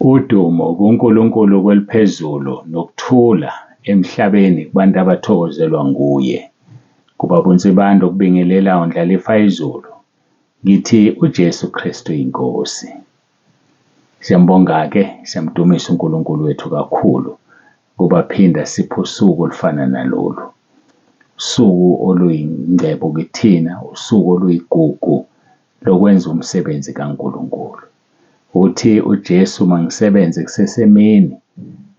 Udumo kuNkulunkulu kweliphezulu nokuthula emhlabeni kubantu abathokozelwa nguye. Kubaba uNsibande okubingelelayo ndlalifa izulu. Ngithi uJesu Kristu inkosi. Siyambonga-ke, siyamdumisa uNkulunkulu wethu kakhulu kuba phinda siphe usuku olufana nalolu. Usuku oluyingcebo kithina, usuku oluyigugu lokwenza umsebenzi kaNkulunkulu. Uthi uJesu mangisebenze kusesemini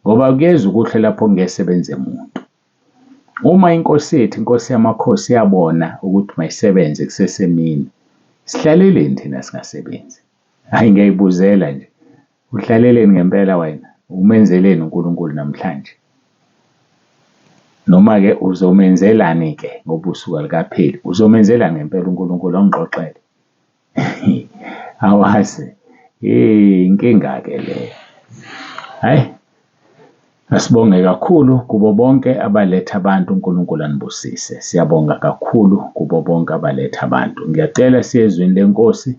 ngoba kuyeza ukuhlwa lapho kungesebenze muntu. Uma inkosi yethu, inkosi yamakhosi yabona ukuthi mayisebenze kusesemini, sihlaleleni thina singasebenzi? Hhayi ngiyayibuzela nje, uhlaleleni ngempela wena? Umenzeleni uNkulunkulu namhlanje? Noma-ke uzomenzelani-ke ngoba usuku alukapheli, uzomenzelani ngempela uNkulunkulu? Awungixoxele. Awazi, inkinga-ke leyo. Hhayi, asibonge kakhulu kubo bonke abaletha abantu, uNkulunkulu anibusise. Siyabonga kakhulu kubo bonke abaletha abantu. Ngiyacela siye ezwini lenkosi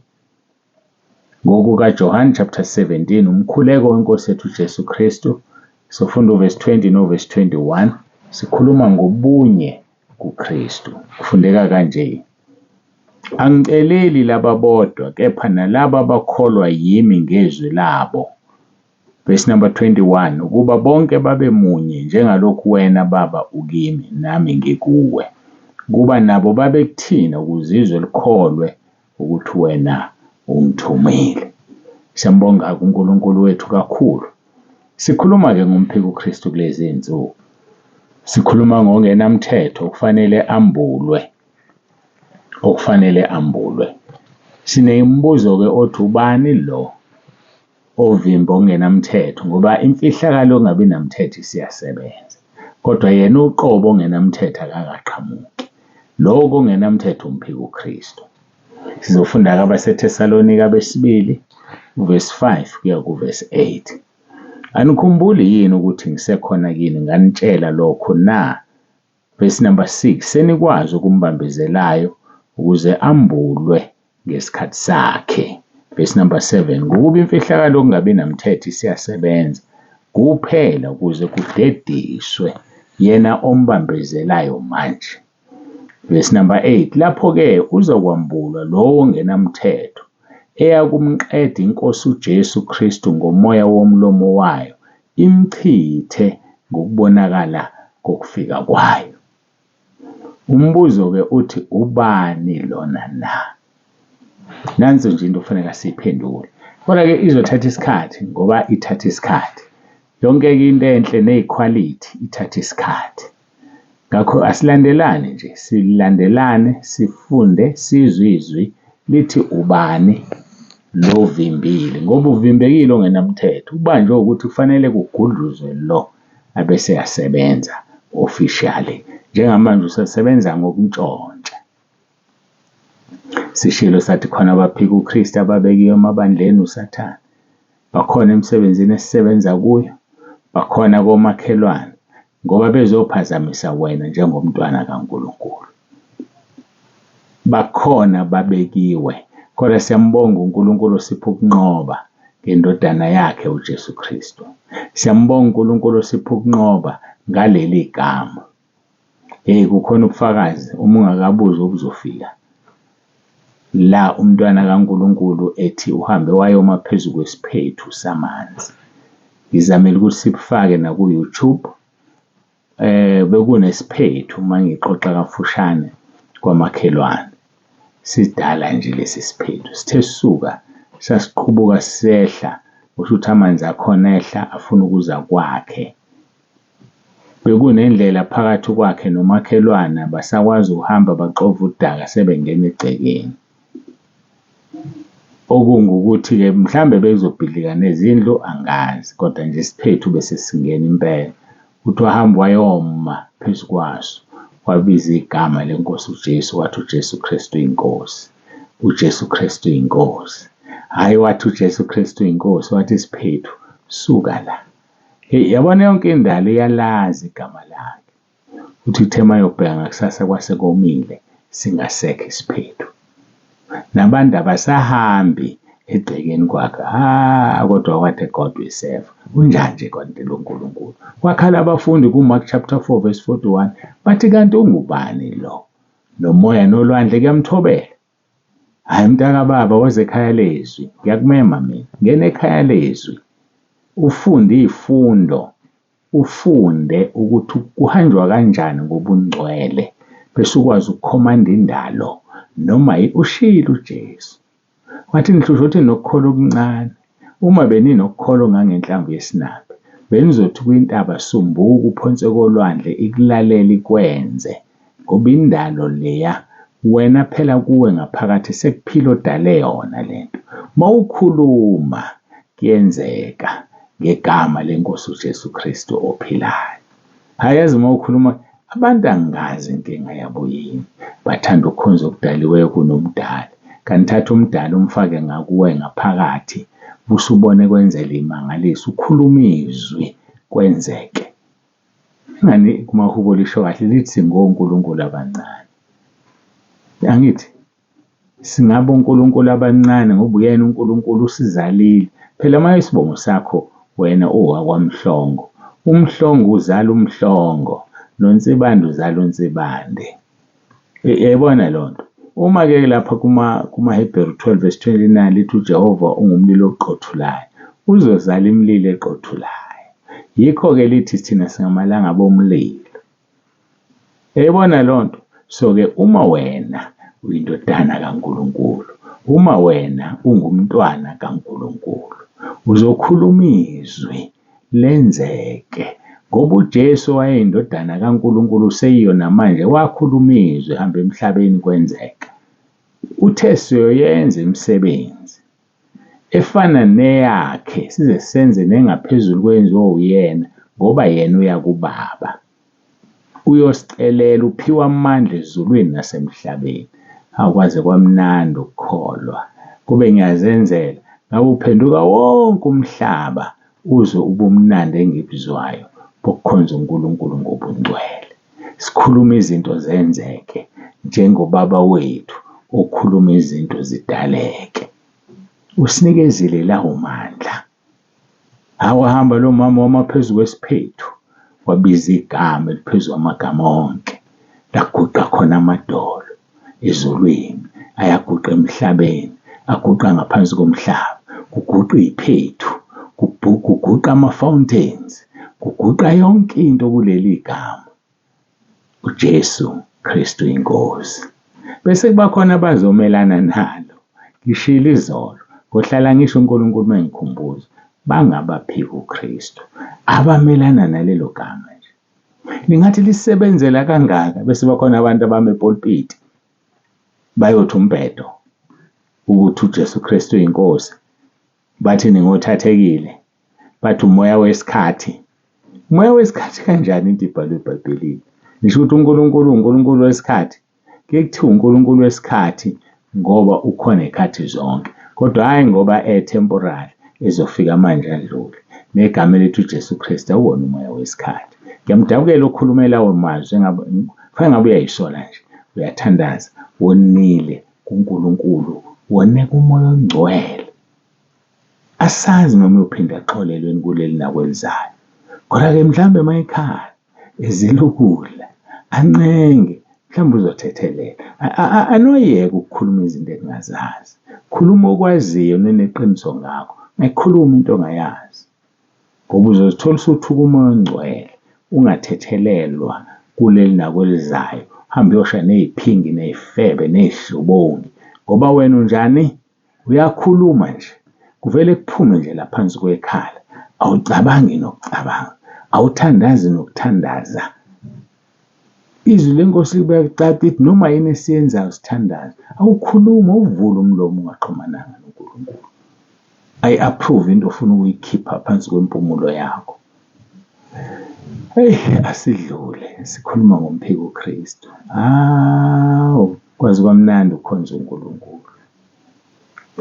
ngokukaJohane chapter 17, umkhuleko wenkosi yethu uJesu Kristu. Sofunda uvesi 20 novesi 21, sikhuluma ngobunye kuKristu. Kufundeka kanje: Angiceleli laba bodwa kepha nalabo abakholwa yimi ngezwi labo. Verse number 21, ukuba bonke babe munye njengalokhu wena Baba ukimi nami ngikuwe, ukuba nabo babe kuthina ukuze izwe likholwe ukuthi wena ungithumile. Siyambonga uNkulunkulu wethu kakhulu. Sikhuluma-ke ngomphiko uKristu kulezi zinsuku. Sikhuluma ngongenamthetho okufanele ambulwe, okufanele ambulwe. Sinemibuzo-ke othi ubani lo ovimba okungenamthetho ngoba imfihlakalo yokungabi namthetho isiyasebenza, kodwa yena uqobo ongenamthetho akakaqhamuki. Lokho okungenamthetho umphiko uKristu. Sizofunda-ke abaseThesalonika besibili uvesi 5 kuya kuvesi 8. Anikhumbuli yini ukuthi ngisekhona kini nganitshela lokho na? Verse number 6, senikwazi okumbambezelayo ukuze ambulwe ngesikhathi sakhe. Verse number 7, ngokuba imfihlakalo yokungabi namthetho isiyasebenza kuphela ukuze kudediswe yena ombambezelayo manje. Verse number 8, lapho-ke uzokwambulwa lowo ongenamthetho eyakumqeda inkosi uJesu Kristu ngomoya womlomo wayo, imchithe ngokubonakala kokufika kwayo. Umbuzo-ke uthi ubani lona na? Nansi nje into okufanele siyiphendule. Kodwa-ke izothatha isikhathi ngoba ithatha isikhathi. Yonke-ke into enhle neyikhwalithi ithatha isikhathi. Ngakho asilandelane nje, silandelane, sifunde, sizwe izwi lithi ubani lo vimbile ngoba uvimbekile ongenamthetho ubanjwe ukuthi kufanele kugudluzwe lo abese yasebenza officially. Njengamanje usasebenza ngokuntshontsha. Sishilo sathi khona abaphika uKristu ababekiwe emabandleni uSathane. Bakhona emsebenzini esisebenza kuyo, bakhona komakhelwane ngoba bezophazamisa wena njengomntwana kaNkulunkulu. Bakhona babekiwe, kodwa siyambonga uNkulunkulu osipha ukunqoba ngendodana yakhe uJesu Kristu. Siyambonga uNkulunkulu osipha ukunqoba ngaleli gama. Hey, kukhona ubufakazi uma ungakabuzi obuzofika la umntwana kaNkulunkulu ethi uhambe wayoma phezu kwesiphethu samanzi. Ngizamile ukuthi sibufake naku-YouTube. Bekunesiphethu uma ngixoxa kafushane kwamakhelwane. Sidala nje lesi siphethu. Sithe sisuka sasiqubuka sehla, kusho ukuthi amanzi akhona ehla afuna ukuza kwakhe. Bekunendlela phakathi kwakhe nomakhelwane abasakwazi ukuhamba baxova udaka sebengena egcekeni. Okungukuthi-ke mhlambe bekuzobhidlika nezindlu angazi kodwa nje isiphethu bese singena impela. Uthi wahamba wayoma phezu kwaso wabiza igama lenkosi uJesu wathi uJesu Kristu inkosi. uJesu Kristu inkosi. Hhayi wathi uJesu Kristu inkosi wathi isiphethu suka la. Hey yabona yonke indalo iyalazi igama lakhe. Uthi uthe mayobheka ngakusasa kwase komile singasekho isiphethu. Nabantu abasahambi Egcekeni kwakhe. Ah, kodwa what a God we serve. Unjani nje kanti lo Nkulunkulu? Kwakhala abafundi kuMark chapter 4 verse 41 bathi kanti ungubani lo? Nomoya nolwandle kuyamthobela. Hhayi mntakababa woza ekhaya lezwi, ngiyakumema mina. Ngena ekhaya lezwi, ufunde iy'fundo, ufunde ukuthi kuhanjwa kanjani ngobungcwele bese ukwazi ukukhomanda indalo noma ushilo uJesu. Wathi nihlushwa ukuthi nokukholwa okuncane. Uma beninokukholwa okungangenhlamvu yesinaphi, benizothi kwintaba sumbuka uphonse kolwandle ikulalele ikwenze. Ngoba indalo leya wena phela kuwe ngaphakathi sekuphila odale yona lento. Mawukhuluma kuyenzeka ngegama lenkosi uJesu Kristu ophilayo. Hhayi yazi uma ukhuluma abantu angazi inkinga yabo yini. Bathanda ukukhonza okudaliweyo kunomdali. Kanti thatha umdali umfake ngakuwe ngaphakathi busubone kwenzela imangaliso ukhulume izwi kwenzeke. Ingani kumahubo lisho kahle lithi singonkulunkulu abancane. Angithi singaba onkulunkulu abancane ngoba uyena uNkulunkulu usizalile. Phela uma isibongo sakho wena uwakwaMhlongo, uMhlongo uzala uMhlongo, noNsibande uzala uNsibande. Uyayibona leyo nto? Uma-ke lapha kumaHebheru 12 verse 29 lithi uJehova ungumlilo oqothulayo, uzozala imililo eqothulayo. Yikho-ke lithi thina singamalanga bomlilo. Uyayibona leyo nto? So-ke uma wena uyindodana kaNkulunkulu, uma wena ungumntwana kaNkulunkulu, uzokhuluma izwi lenzeke ngoba uJesu wayeyindodana kaNkulunkulu useyiyo namanje wakhuluma izwi hamba emhlabeni kwenzeka. Uthe siyoyenza imisebenzi efana neyakhe size senze nengaphezulu kwenziwa uyena ngoba yena uya kuBaba. Uyosicelela uphiwa amandla ezulwini nasemhlabeni. Akwaze kwamnandi ukukholwa. Kube ngiyazenzela ngabe uphenduka wonke umhlaba uzwe ubumnandi engibuzwayo bokukhonza uNkulunkulu ngobungcwele. Sikhuluma izinto zenzeke njengoBaba wethu okhuluma izinto zidaleke. Usinikezile lawo mandla. Wahamba lo mama wama phezu kwesiphethu wabiza igama eliphezu kwamagama onke. Laguqa khona amadolo ezulwini, ayaguqa emhlabeni, aguqa ngaphansi komhlaba, kuguqa iy'phethu, kuguqa ama-fountains, kuguqa yonke into kuleli gama. UJesu Kristu iNkosi. Bese kuba khona abazomelana nalo. Ngishilo izolo, ngohlala ngisho uNkulunkulu uma engikhumbuza, bangabaphika uKristu, abamelana nalelo gama nje. Lingathi lisebenzela kangaka bese bakhona abantu abame epulpiti bayothi umbhedo ukuthi uJesu Kristu uyinkosi. Bathi ningothathekile, bathi umoya wesikhathi. Umoya wesikhathi kanjani into ibhalwe eBhayibhelini? Nisho ukuthi uNkulunkulu uNkulunkulu wesikhathi? Kuye kuthiwe uNkulunkulu wesikhathi ngoba ukhona ey'khathi zonke, kodwa hhayi ngoba e-temporal ezofika manje adlule. Negama elithi uJesu Kristu awuwona umoya wesikhathi. Ngiyamdabukela okhuluma lawo mazwi kufanele ngabe uyayisola nje, uyathandaza, wonile kuNkulunkulu, wone kuMoya oNgcwele. Asazi noma uyophinde axolelwe kuleli nakwelizayo. Kodwa-ke mhlawumbe uma ekhala, ezila ukudla, ancenge, mhlawumbe uzothethelela. Anoyeka ukukhuluma izinto engingazazi. Khuluma okwaziyo noneqiniso ngakho. Ungayikhulumi into ongayazi. Ngoba uzozithola usuthuka uMoya oNgcwele, ungathethelelwa kuleli nakwelizayo. Uhambe uyosha ney'phingi, ney'febe, ney'hlobongi. Ngoba wena unjani? Uyakhuluma nje, kuvele kuphume nje la phansi kwekhala. Awucabangi nokucabanga, awuthandazi nokuthandaza. Izwi leNkosi libeka kucace lithi noma yini esiyenzayo sithandaze. Awukhulumi, awuvuli umlomo ungaxhumananga noNkulunkulu. Ayi-approve into ofuna ukuyikhipha phansi kwempumulo yakho. Eyi, asidlule sikhuluma ngomphiko Kristu. Hawu, kwaze kwamnandi ukukhonza uNkulunkulu.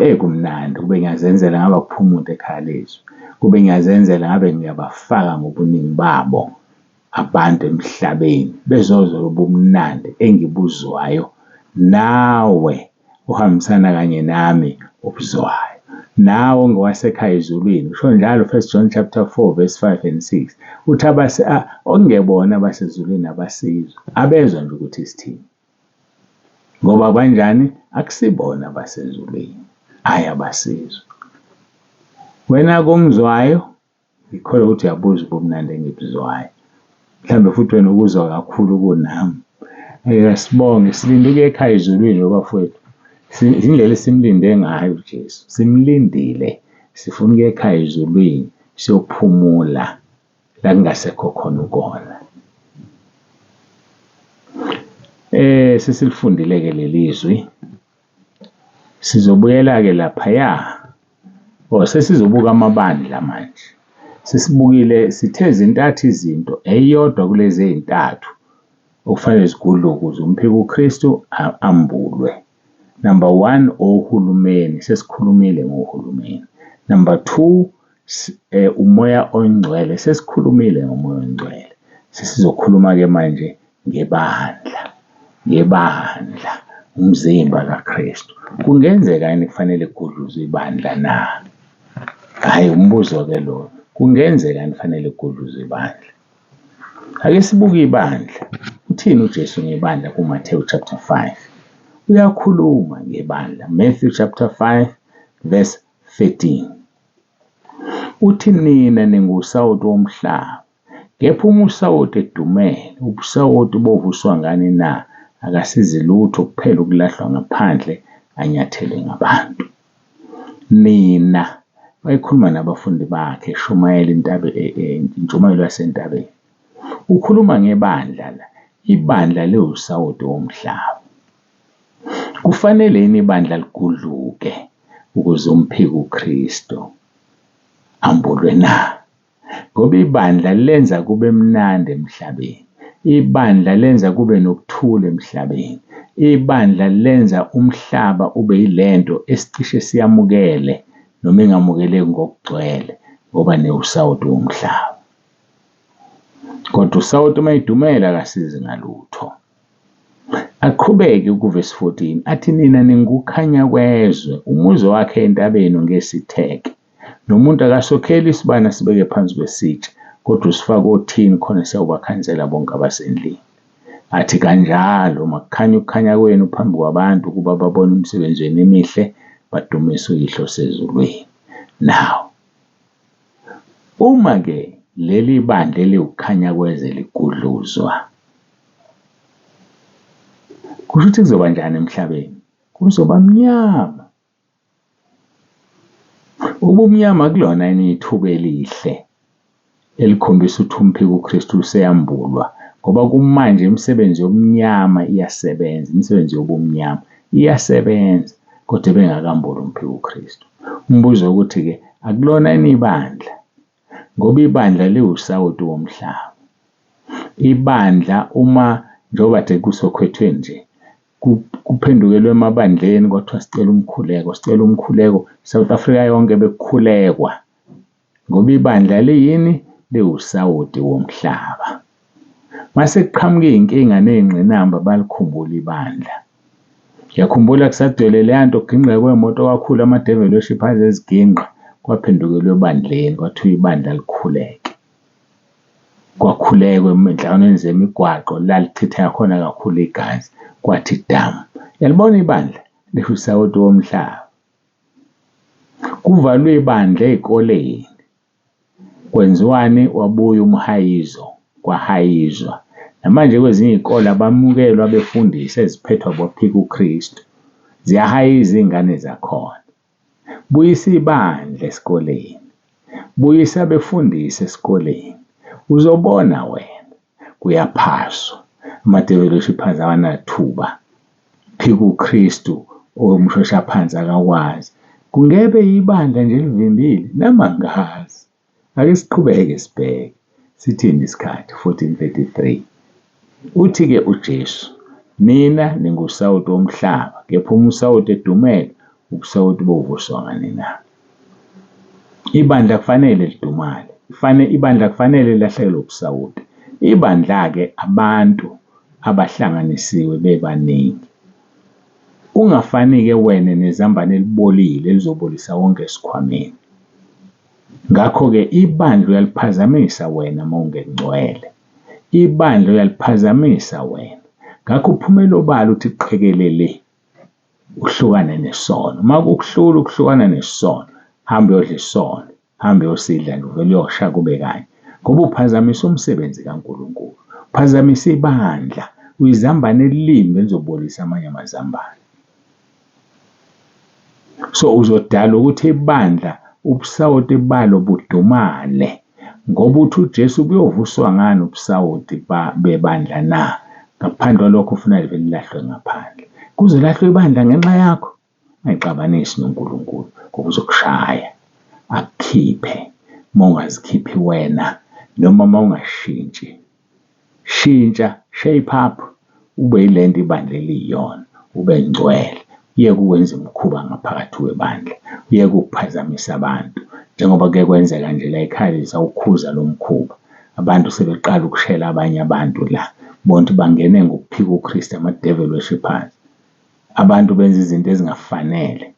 Eyi kumnandi kube ngiyazenzela ngabe akuphumi muntu ekhaya lezwi. Kube ngiyazenzela ngabe ngiyabafaka ngobuningi babo abantu emhlabeni bezozwa lobumnandi engibuzwayo nawe uhambisana kanye nami obuzwayo. Nawe ongowasekhaya ezulwini, usho njalo 1 John chapter 4 verse 5 and 6. Uthi abase okungebona abasezulwini abasizwa, abezwa nje ukuthi sithini. Ngoba banjani? Akusibona abasezulwini. Hhayi abasizwa. Wena kongizwayo, ngikholwa ukuthi uyabuzwa ubumnandi engibuzwayo. Mhlawumbe futhi wena ukuzwa kakhulu kunami. Asibonge, silinde ukuya ekhaya ezulwini bafowethu. Indlela esimlinde ngayo uJesu, simlindile, sifuna ukuya ekhaya ezulwini, siyophumula la kungasekho khona ukona. Sesilifundile-ke leli zwi, sizobuyela-ke laphaya. Oh, sesizobuka amabandla manje. Sesibukile, sithe zintathu izinto, eyodwa kulezi ey'ntathu okufanele zigudluke ukuze umphiko uKristu ambulwe. Number one, ohulumeni, sesikhulumile ngohulumeni. Number two, umoya oyingcwele, sesikhulumile ngomoya oyingcwele. Sesizokhuluma-ke manje ngebandla, ngebandla, umzimba kaKristu. Kungenzeka yini kufanele kugudluzwe ibandla na? Hhayi, umbuzo-ke loyo. Kungenzeka yini kufanele kugudluzwe ibandla? Ake sibuke ibandla. Uthini uJesu ngebandla kuMathewu chapter 5? Uyakhuluma ngebandla. Matthew chapter 5 verse 13. Uthi nina ningusawoti womhlaba. Kepha uma usawoti edumele, ubusawoti bovuswa ngani na? Akasizi lutho kuphela ukulahlwa ngaphandle anyathelwe ngabantu. Nina, wayekhuluma nabafundi bakhe eshumayela intaba intshumayelo yasentabeni. Ukhuluma ngebandla la, ibandla liwusawoti womhlaba. Kufanele yini ibandla ligudluke ukuze umphike uKristu ambulwe na? Ngoba ibandla lenza kube mnandi emhlabeni. Ibandla lenza kube nokuthula emhlabeni. Ibandla lenza umhlaba ube yilento esicishe siyamukele noma ingamukeleki ngokugcwele ngoba niwusawoti womhlaba. Kodwa usawoti uma edumela akasizi ngalutho. Aqhubeke kuvesi 14 athi nina ningukukhanya kwezwe, umuzi wakhe entabeni ungesitheke. Nomuntu akasokheli isibani asibeke phansi kwesitsha, kodwa usifaka othini khona siyawubakhansela bonke abasendlini. Athi kanjalo makukhanye ukukhanya kwenu phambi kwabantu ukuba babone imisebenzi yenu emihle badumise uYihlo osezulwini. Now, uma-ke leli bandla eliwukukhanya kweze ligudluzwa, kusho ukuthi kuzoba njani emhlabeni? Kuzoba mnyama. Ubumnyama akulona yini ithuba elihle elikhombisa ukuthi umphiko uKristu useyambulwa ngoba kumanje imisebenzi yobumnyama iyasebenza, imisebenzi yobumnyama iyasebenza kodwa ebengakambuli umphiko uKristu. Umbuzo ukuthi-ke akulona yini ibandla ngoba ibandla liwusawoti womhlaba. Ibandla uma njengoba kade kusokhethweni nje kuphendukelwe emabandleni kwathiwa sicela umkhuleko, sicela umkhuleko. South Africa yonke bekukhulekwa ngoba ibandla liyini? Liwusawoti womhlaba. Mase kuqhamuka iy'nkinga ney'ngqinamba balikhumbula ibandla. Ngiyakhumbula kusagcwele leya nto kugingqika kwey'moto kakhulu ama-devil worship aze ezigingqa kwaphendukelwa ebandleni kwathiwa ibandla likhuleke. Kwakhulekwa enhlanganweni zemigwaqo lalichitheka khona kakhulu igazi kwathi damu. Uyalibona ibandla liwusawoti womhlaba. Kuvalwe ibandla ey'koleni kwenziwani? Wabuya umhayizo, kwahayizwa. Namanje kwezinye iy'kole abamukelwa abefundisi eziphethwe abaphika uKristu. Ziyahayiza iy'ngane zakhona. Buyisa ibandla esikoleni, buyisa abefundisi esikoleni, uzobona wena kuyaphaswa. Ama-devil worshippers awanathuba. Phika uKristu omshoshaphansi akakwazi. Kungebe ibandla nje elivimbile nami angazi. Ake siqhubeke sibheke. Sithini isikhathi? 14:33. Uthi-ke uJesu, nina ningusawoti womhlaba, kepha uma usawoti edumele, ubusawoti bovuswa ngani na? Ibandla kufanele lidumale, kufanele ibandla kufanele lilahlekelwe ubusawoti. Ibandla-ke abantu abahlanganisiwe bebaningi. Ungafani-ke wena nezambane elibolile elizobolisa wonke esikhwameni. Ngakho-ke ibandla uyaliphazamisa wena uma ungengcwele. Ibandla uyaliphazamisa wena. Ngakho uphumela obala uthi qhekelele, uhlukane nesono. Uma kukuhlula ukuhlukana nesono, hamba uyodla isono, hamba uyosidla nje uvele uyosha kube kanye. Ngoba uphazamisa umsebenzi kaNkulunkulu, uphazamisa ibandla, uyizambane elimbi elizobolisa amanye amazambane. So uzodala ukuthi ibandla ubusawoti balo budumale ngoba uthi uJesu kuyovuswa ngani ubusawoti bebandla na? Ngaphandle kwalokho ufuna livele lilahlwe ngaphandle. Kuzolahlwa ibandla ngenxa yakho? Ungayixabanisi noNkulunkulu ngoba uzokushaya akukhiphe uma ungazikhiphi wena noma uma ungashintshi. Shintsha, shape up, ube yile nto ibandla eliyiyona, ube ngcwele, uyeke ukwenza imikhuba ngaphakathi kwebandla, uyeke ukuphazamisa abantu njengoba kuke kwenzeka nje la ekhaya sawukhuza lo mkhuba. Abantu sebeqala ukushela abanye abantu la, bona ukuthi bangene ngokuphika uKristu, ama-devil worshippers. Abantu benza izinto ezingafanele,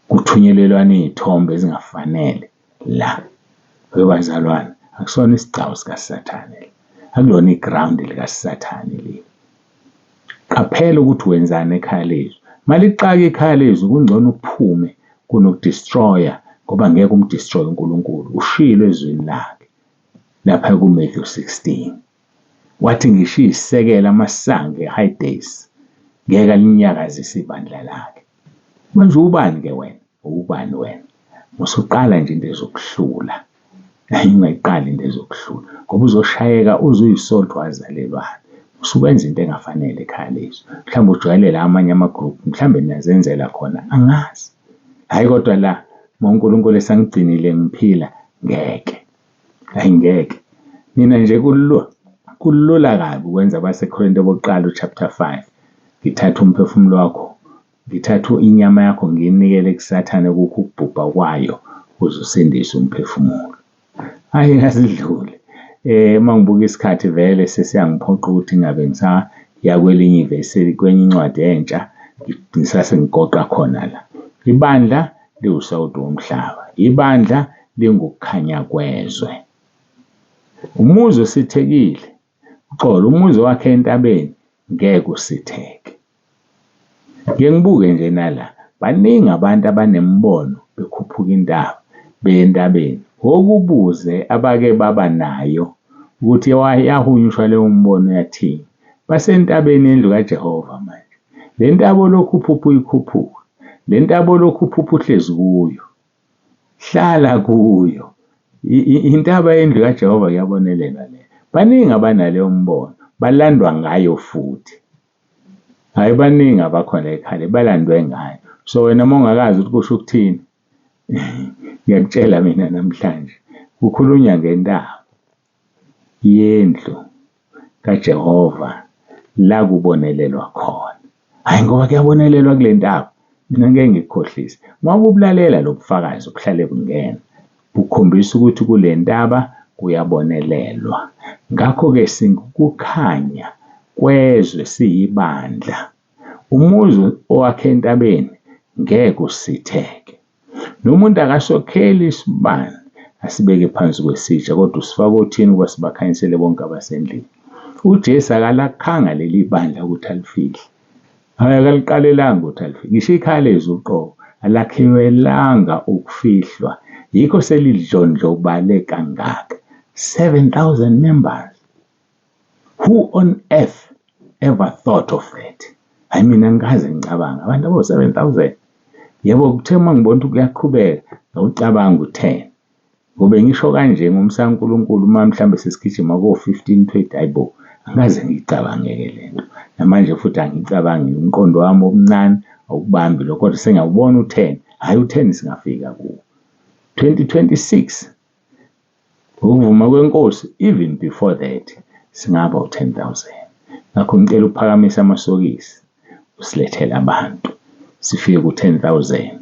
kuthunyelelwana iy'thombe ezingafanele la. Webazalwane, akusona isigcawu sikaSathane, akulona igrawundi likaSathane leli. Qaphela ukuthi wenzani ekhaya lezwi. Malixaka ikhaya lezwi kungcono uphume kunokudestroya ngoba ngeke umdestroye uNkulunkulu. Ushilo ezwini lakhe lapha kuMatthew 16. Wathi ngisho iyisekela amasango eHayidesi ngeke alinyakazise ibandla lakhe. Manje ubani-ke wena? Ubani wena? Usuqala nje into ezokuhlula. Hayi ungayiqali into ezokuhlula ngoba uzoshayeka uze uyisonto wazalelwane. Usukwenza into engafanele ekhaya lethu. Mhlawumbe ujwayele la amanye ama-group, mhlawumbe niyazenzela khona, angazi. Hhayi kodwa la uma uNkulunkulu esangigcinile ngiphila, ngeke. Hhayi ngeke. Mina nje kulula kabi ukwenza abaseKorinte bokuqala u-chapter 5. Ngithatha umphefumulo wakho, ngithatha inyama yakho ngiyinikele kuSathane kukho ukubhubha kwayo ukuze usindise umphefumulo. Hhayi asidlule. Uma ngibuka isikhathi vele sesiyangiphoqa ukuthi ngingabe ngisaya kwelinye ivesi kwenye incwadi entsha ngisase ngigoqa khona la. Ibandla liwusawoti womhlaba, ibandla lingukukhanya kwezwe. Umuzi osithekile, uxolo, umuzi wakhe entabeni ngeke usitheke. Ngike ngibuke nje nala, baningi abantu abanemibono bekhuphuka intaba beye entabeni. Wokubuze abake baba nayo ukuthi yahunyushwa leyo mbono yathini. Basentabeni yendlu kaJehova manje. Le ntaba olokhu uphupha uyikhuphuka, le ntaba olokhu uphupha uhlezi kuyo, hlala kuyo. Intaba yendlu kaJehova kuyabonelelwa leyo. Baningi abanaleyo mbono, balandwa ngayo futhi. Hhayi baningi abakhona ekhaya balandwe ngayo. So wena uma ungakazi ukuthi kusho ukuthini, ngiyakutshela mina namhlanje kukhulunywa ngentaba yendlu kaJehova la kubonelelwa khona. Hhayi ngoba kuyabonelelwa kule ntaba, mina ngeke ngikukhohlise. Uma ubulalela lo bufakazi obuhlale bungena, bukhombisa ukuthi kule ntaba kuyabonelelwa. Ngakho-ke singukukhanya kwezwe siyibandla. Umuzi owakhe entabeni ngeke usitheke. Nomuntu akasokheli isibani asibeke phansi kwesitsha kodwa usifaka othini ukuba sibakhanyisele bonke abasendlini. UJesu akalakhanga leli bandla ukuthi alifihle. Hhayi akaliqalelanga ukuthi alifihle. Ngisho ikhaya lezwi uqobo alakhiwelanga ukufihlwa. Yikho selidlondlobale kangaka. 7,000 members. Who on earth ever thought of that? Hayi mina ngikaze ngicabanga abantu abawu-7,000. Yebo kuthe uma ngibona ukuthi kuyaqhubeka ngawucabanga u-10. Ngobe ngisho kanje ngomsa kaNkulunkulu uma mhlawumbe sesigijima ko-15 20 hayi bo angikaze ngiyicabangeke le nto. Namanje futhi angiyicabangi umqondo wami omncane awukubambi lokho kodwa sengiyawubona u-10. Hhayi u-10 singafika kuwo. 2026 ngokuvuma kweNkosi even before that singaba u-10,000. Ngakho ngicela uphakamise amasokisi usilethele abantu sifike ku-10,000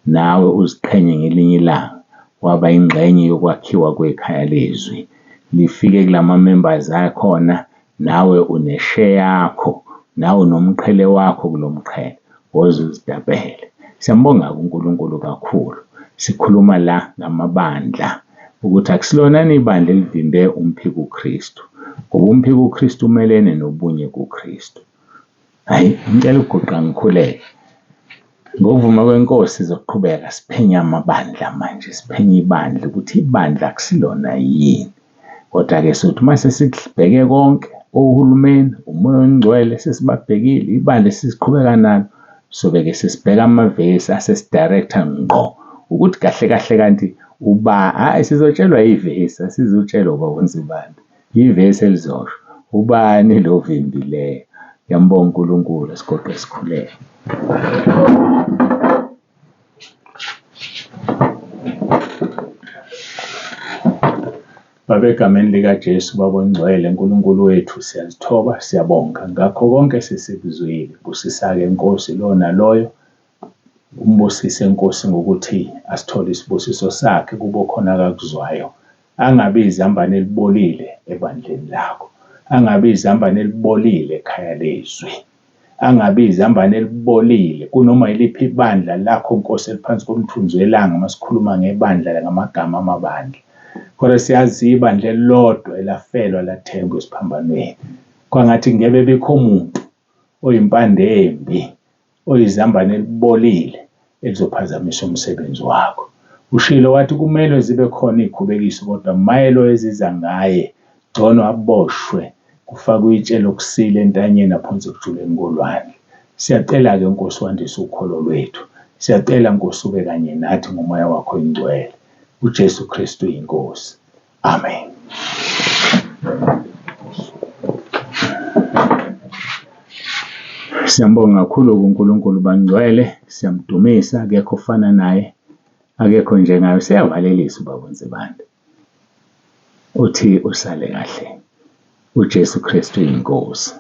nawe uziqhenye ngelinye ilanga waba ingxenye yokwakhiwa kwekhaya lezwi lifike kulama members akhona nawe unesheya yakho nawe unomqhele wakho kulo mqhele. Woza uzitapele. Siyambonga-ke uNkulunkulu kakhulu. Sikhuluma la ngamabandla ukuthi akusilona ibandla elivimbe umphikuKristu, ngoba umphikuKristu umelene nobunye kuKristu. Hhayi, ngicela ukuguqa ngikhuleke. Ngokuvuma kweNkosi sizoqhubeka siphenye amabandla manje, siphenye ibandla ukuthi ibandla akusilona yini. Kodwa-ke sothi uma sesikubheke konke ohulumeni, umoya oyingcwele sesibabhekile, ibandla sesiqhubeka nalo, sobe-ke sesibheka amavesi asesi-director ngqo ukuthi kahle kahle kanti uba hhayi sizotshelwa ivesi, asizutshelwa ubaba uNsibande, ivesi elizosho ubani lo ovimbileyo. Ngiyambonga uNkulunkulu, asigoqe sikhuleke. Baba, egameni likaJesu, Baba oNgcwele, Nkulunkulu wethu, siyazithoba, siyabonga ngakho konke esesikuzwile. Busisa-ke Nkosi lowo naloyo, umbusise Nkosi ngokuthi asithole isibusiso sakhe kubo khona akakuzwayo. Angabi izambane elibolile ebandleni lakho, angabi izambane elibolile ekhaya lezwi. Angabi izambane elibolile kunoma yiliphi ibandla lakho Nkosi eliphansi komthunzi welanga uma sikhuluma ngebandla ngamagama amabandla. Kodwa siyazi ibandla elilodwa elafelwa lathengwa esiphambanweni. Kwangathi ngebe bikho muntu oyimpande embi oyizambane elibolile elizophazamisa umsebenzi wakho. Ushilo wathi kumelwe zibe khona iy'khubekiso kodwa maye lo eziza ngaye gcono aboshwe kufakwe itshe lokusila entanyeni aphonse ekujuleni kolwandle. Siyacela-ke Nkosi wandise ukholo lwethu. Siyacela Nkosi ube kanye nathi ngomoya wakho oyingcwele. UJesu Kristu iNkosi. Amen. Siyambonga kakhulu kuNkulunkulu bangcwele, siyamdumisa, akekho ofana naye, akekho njengaye. Useyavalelisa ubaba uNsibande. Uthi usale kahle. UJesu Kristu iNkosi.